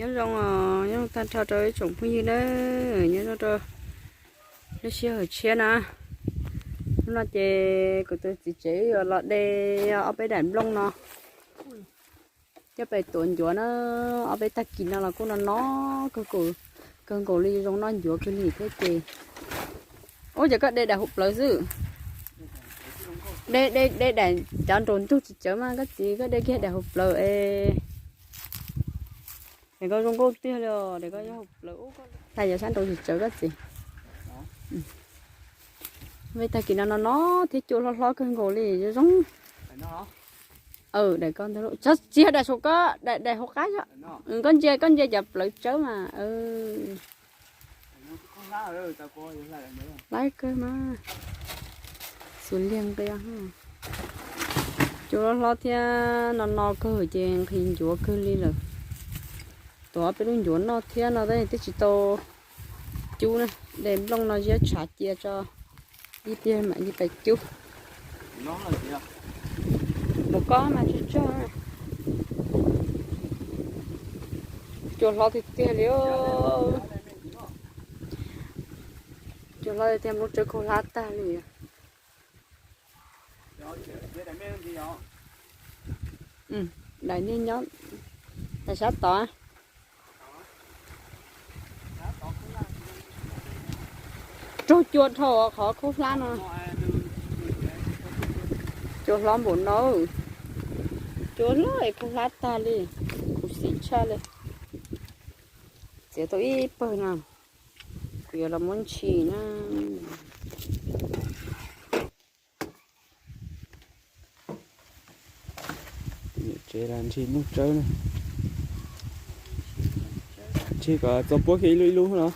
Nyob zoo, nyob zoo tag nrho rau ib tsoom phooj ywg na, nyob zoo rau lub sij hawm tshiab na. Hnub no ces kuv tus txiv tsev yuav los de ob peb daim nplooj no coj pem tuav ncuav na. Ob peb tag kis no los kuj no no kawg nkaus li, zoo noj ncuav kawg li thiab ces. Ub, ces koj de daim hauv plawv xwb. De, de, de daim cov nraum ntug tsis tsawv mas koj txiv, koj de kiag daim hauv plawv es. Daim ko zoo nkauj tiag li os, daim ko yog hauv plawv ub, tag yog sab nraud tsis tsawv koj txiv. Peb tag kis no no no thiab cua hlob hlob kawg nkaus li zoo zoo. Daim ko ntag, tsis yog daim saum ko, daim, daim hauv qab xwb. Koj ntsia, koj ntsia cov plawv tsawb mas. Laib kawg mas. Xus liag nqia. Cua hlob hlob thiab no no kawg ces nqhis ncuav kawg li lawm. Tuav peb lub ncuav noj thiab no tab twb tsis tau cub na. De nplooj no ziab tshav cia tso ib pliag mam li pais cub. Mus koj mas tsawg tsawg. Cua hlob tiag tiag li. Cua hlob tiag tiag, nplooj tsawb khaub hlab tag li. Daim niag nyob, daim sab tod. Raug cua dhau qhov khaub hlab no. Cua hlob npaum no. Cua hlob es khaub hlab tag li. Khuv xim tshaj li. Txiav tau ib pawg no. Kuv yuav los muab ntshis na. Niam tsev los ntshis nplooj tsawb na. Ntshis kom txaus puab kiag ib lub ib lub no.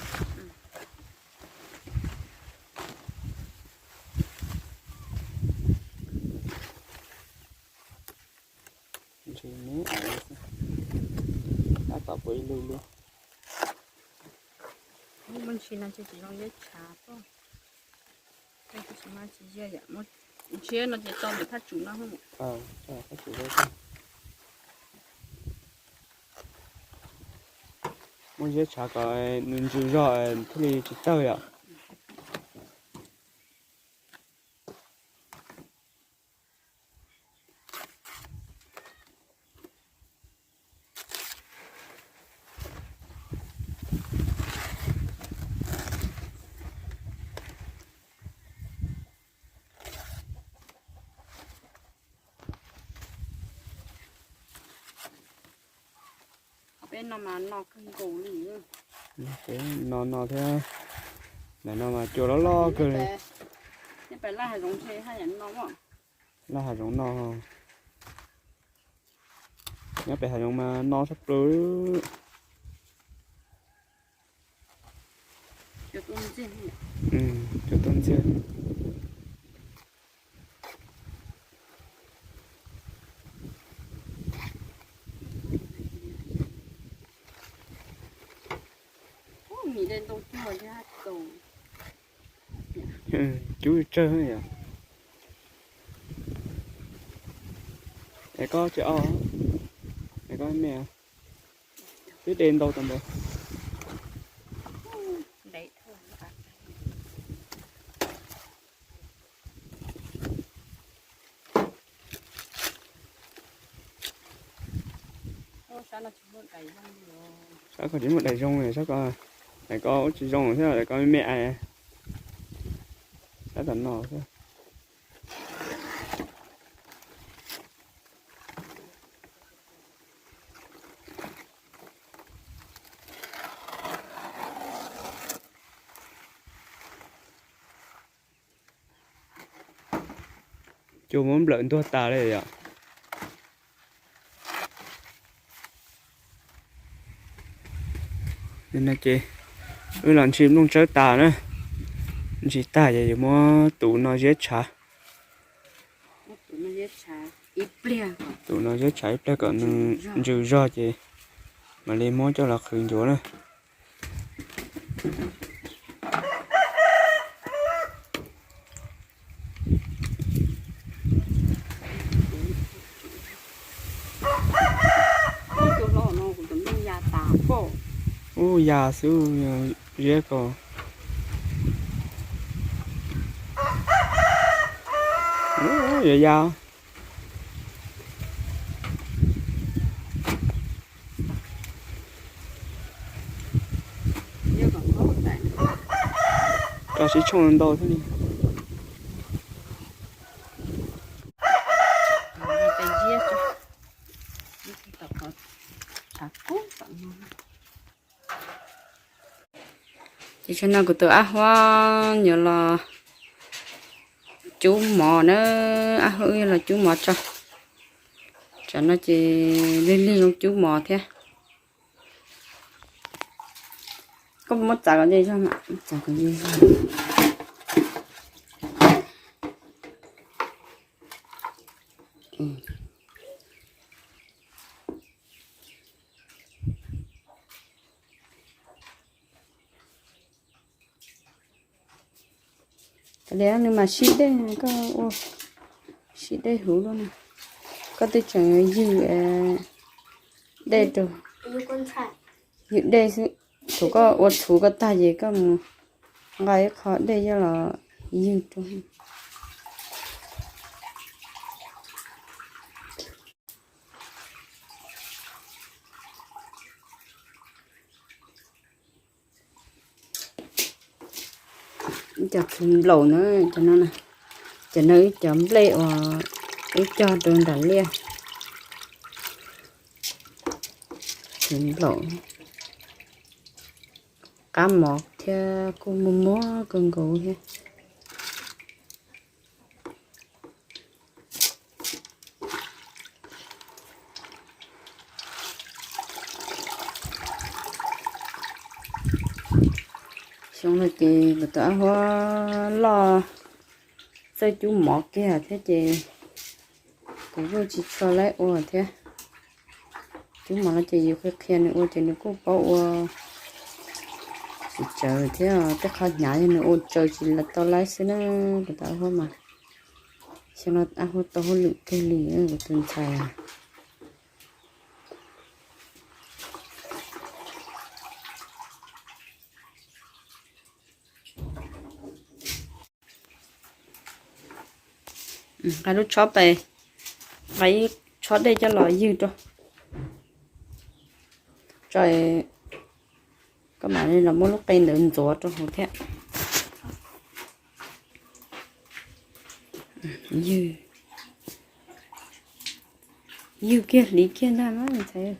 Ntshis me, tab tom puab ib lub ib lub. Muaj ntshis no ces tsis zoo ziab tshav tuaj. Tab sis mas tsis ziab yom, ntshis no ces tso ntawm thaj tsum no. Muab ziab tshav kom nws ntsws zog thiaj li tsis tawg yom. Peb no mas no kawg nkaus li. No no thiab. Ntawm no mas cua loj loj kawg li. Laj hav zoov no. Nyob pem hav zoov mas no tshaj plaws. Cua tuaj ntxiag. Cub tsawg yom. Es koj tsis o, es koj me, twb de ntau tau ntawd. Sab ko tsis muaj daim zoo, sab ko, daim ko ua tsis zoo thiab, daim ko me me. Sab tom no xwb. Cua muab nplawm ntuag tas li yom. No ces wb los ntshis nplooj tsawb tas na. Ntshis tag ces yuav muab tus no ziab tshav. Tus no ziab tshav ib pliag kom nws ntsws zog ces mam li muab coj los qhwv ncuav na. Cua hlob no kuv tus nplooj ya tas. Ub, ya xwb, ziab ko. Yuav ya. Rau sib tshooj ntau thiab li. Ces tsam no kuv tus ab huab yuav los cub mov na, ab huab wb yuav los cub mov tso. Tsam no ces lig lig zoo cub mov thiab. Koj muab txav kom ze zog mas, txav kom ze zog. Kav liam, nws mas sib dej, koj ua sib dej huv lub na. Koj twb tseem ywg dej rau, ywg dej xwb. Thaum koj ua txhuv koj tag ces koj mus nqa ib qho dej coj los ywg rau. Cov txhuv nplaum na, cov no, cov no ib cov nplej uas wb cog rau nram liaj. Txhuv nplaum qab mov thiab kuj muag muag kawg nkaus thiab. Xyoo no ces kuv tus ab huab loj txawj cub mov kiag thiab ces kuv kuj tsis tshua laib ua thiab. Cub mov no ces yus qhia qhia nws ua ces nws kuj paub ua tsis tsawv thiab, tej qho hnyav yog nws ua tsawv tsis tau laib xwb na. Kuv tus ab huab mas, xyoo no ab huab tau hauj lwm kawg li kuv tus ntxhais. Nqa lub tshob pais, nqa ib tshob dej coj los ywg rau. Tso, koj mam li los muab lub qe ntawd ntxuav rau hauv thiab. Ywg, ywg kiag hliv kiag ntag mas ntxhais.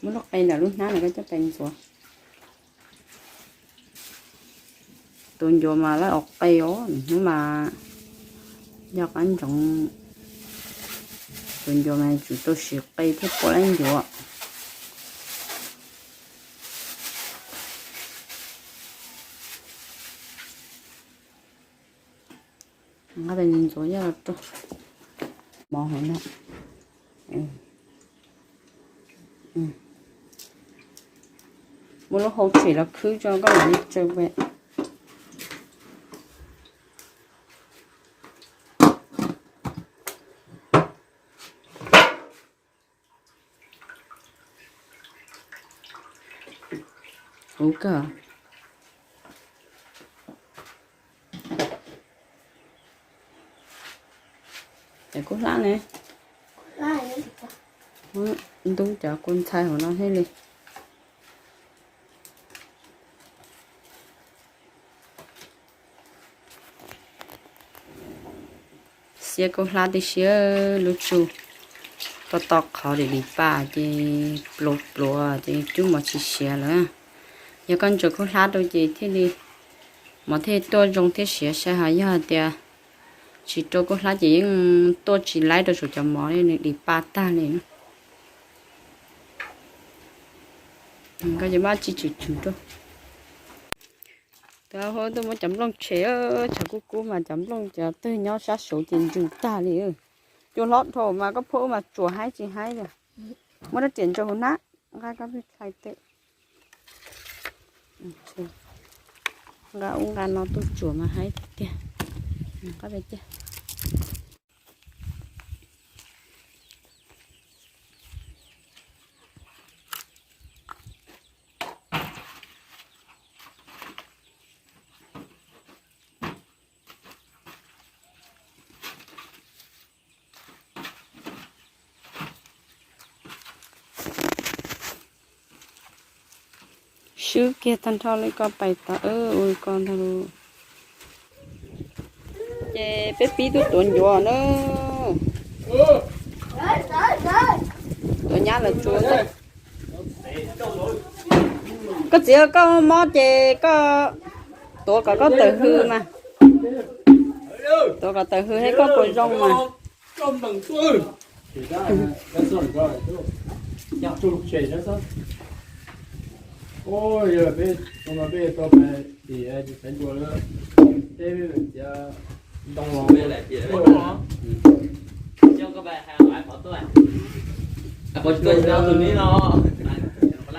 Muab lub qe ntawm lub hnab no koj coj pais ntxuav. Tus ncuav mas lawv ua qe os, hnub mas yog qab ntsoov. Tus ncuav mas tsum tau siv qe thiaj pom lawv ncuav. Nqa pais ntxuav coj los rau mov hauv no. Muab lub hau tshem los khwb tso koj mam li tsaws pem. Huv kawg. Cov kub hlab ne, ntub cov kua ntxhai hauv no thiaj li. Xiab kub hlab tib si, lub tsu to to qhov dim dim paj ces pluav pluav ces cub mov tsis siav lawm. Yog koj ntsaws kub hlab rau ces thiaj li mov thiaj tuaj zoo thiab siav sai, ho yog hais tias tsis rau kub hlab ces yeej tuaj tsis laib rau saum cov mov li, nws dim paj tag li. Koj ces maj tsis tswm tswm rau. Tus ab huab tuaj muab cov nplooj tshem, tshav kub kub mas cov nplooj cov twg nyob sab saud ces ntsws tag li. Cua hlob dhau mas koj phuaj ub mas tsuas haib tsis haib li. Muab rab riam ntsaws hauv hnab, nqa koj pheej txhais tes. Nqa ub nqa no tuaj tsuas mas haib tiag tiag. Qab pem cia. Swb kiag tag nrho li ko pais tod, ua li ko ntag lauj. Ces peb pib tuaj tuav ncuav na. Tuav nyab lawv tsuav xwb. Koj txiv, koj mob ces koj tuav kom koj tawm hws mas. Tuav kom tawm hws thiab koj puas zoo mas.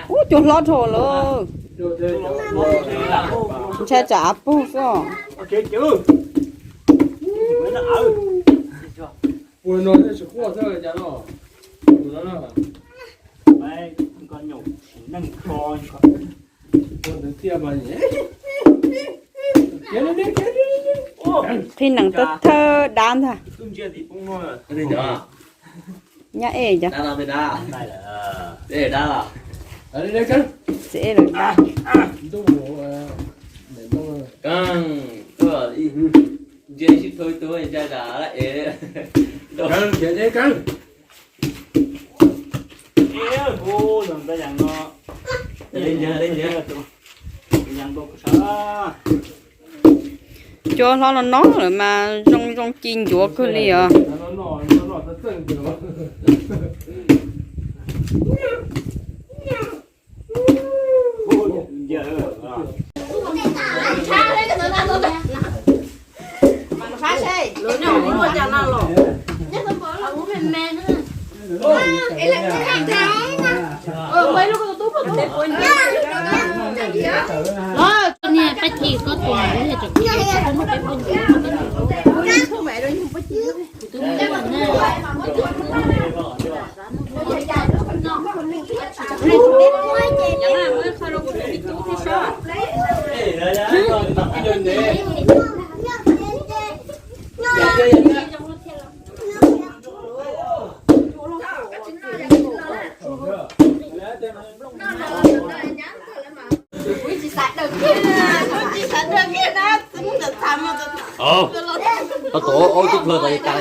Ub, cua hlob dhau lawm. Ntshai tsam av puag xwb. Qhib nees thawj thawj dab ntag. Nyab ej cov. Txiv ej lawv dab. Cua hlob no no lawm mas zoo zoo ci ncuav kawg li os. Niag paj ci koj tus ntawd yog tseem Tau tus aub tub plhawg tau li tas.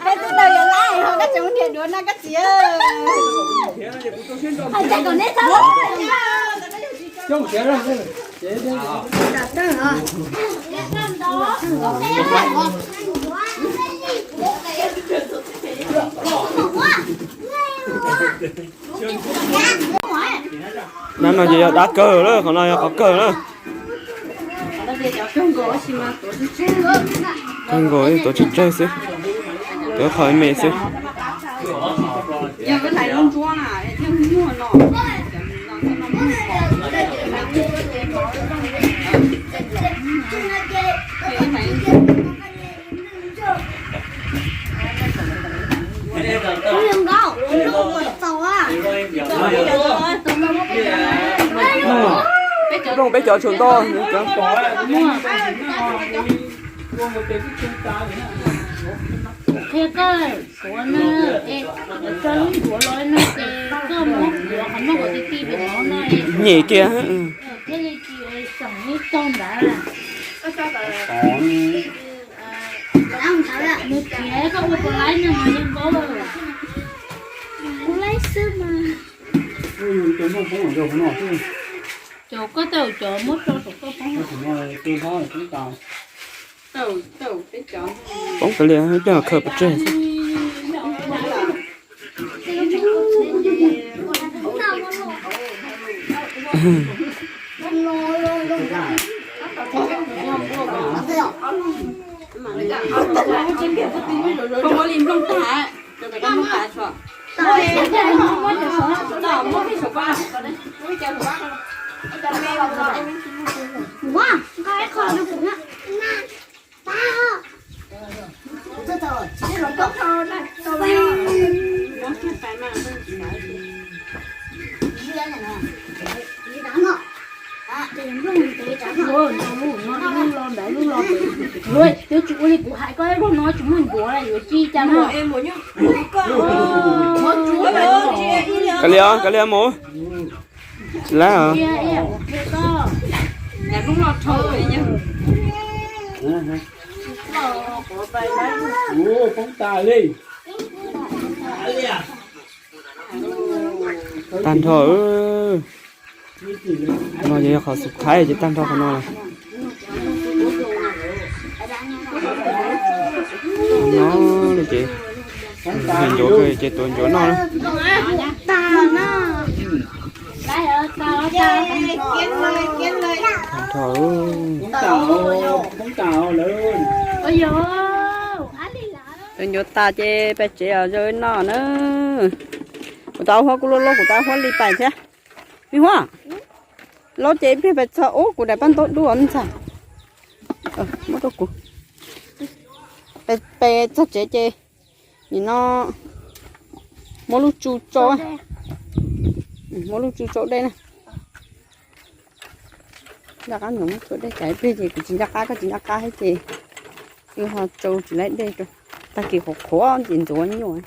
Peb twb tau yuav lab ho koj tseem nrhiav duav no koj txiv. Hais tias kom neb txhob Dab no ces yog dab kawg lawm, qhov no yog qhov kawg lawm. Kawg nkaus, tuav tsawg tsawg xwb, tuav qhov me xwb. Zoo peb cov tshuav ntau. Qhia koj kuv no, tso lub ncuav los no ces koj muab ncuav qhov muag kom ti ti pem no no. Nyem kiag. Thiaj li tsis seem ib tog ntawd. Nws tiav koj ua puas laib no mas yeej paub. Kuv laib xwb mas. Ces koj tej zaum cov muab tso saum koj poob. Poob kav liam, ib pliag khaws pov tseg xwb. Twb tsis ua li kuv hais koj, ib pliag no tsis muaj ncuav li yuav ci cas no. Kav liam, kav liam mus. Tsis lab os. Poob tas li. Tag nrho. No ces yog qhov xub thaiv ces tag nrho qhov no lawm. No ces ncuav kawg ces tuav ncuav noj na. Tag nrho. Tuav ncuav tas ces peb tsev os, zoo noj na. Kuv tau huab kuj loj loj, kuv tau huab li pais thiab. Me Huab, loj ces ib pliag peb txog ub kuv daim paj ntaub dub me ntxhais. Muab rau kuv. Peb txog tsev ces nim no muab lub tsu tsau, muab lub tsu tsau dej na. Nco qab ntsoov muab tsau dej, tsam ib pliag ces kuv tsis nco qab koj tsis nco qab thiab ces wb ho tsau tsis laib dej rau. Tag kis qhuav qhuav ces ntxuav nyuaj.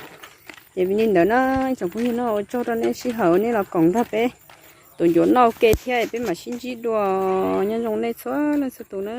Ces vim li ntawd na, ib tsoom phooj ywg na, ua tsaug rau nej sij hawm nej los koom nrog peb tuav ncuav noj ua ke thiab, peb mam sib ntsib dua. Nyob zoo nej txhua leej txhua tus na.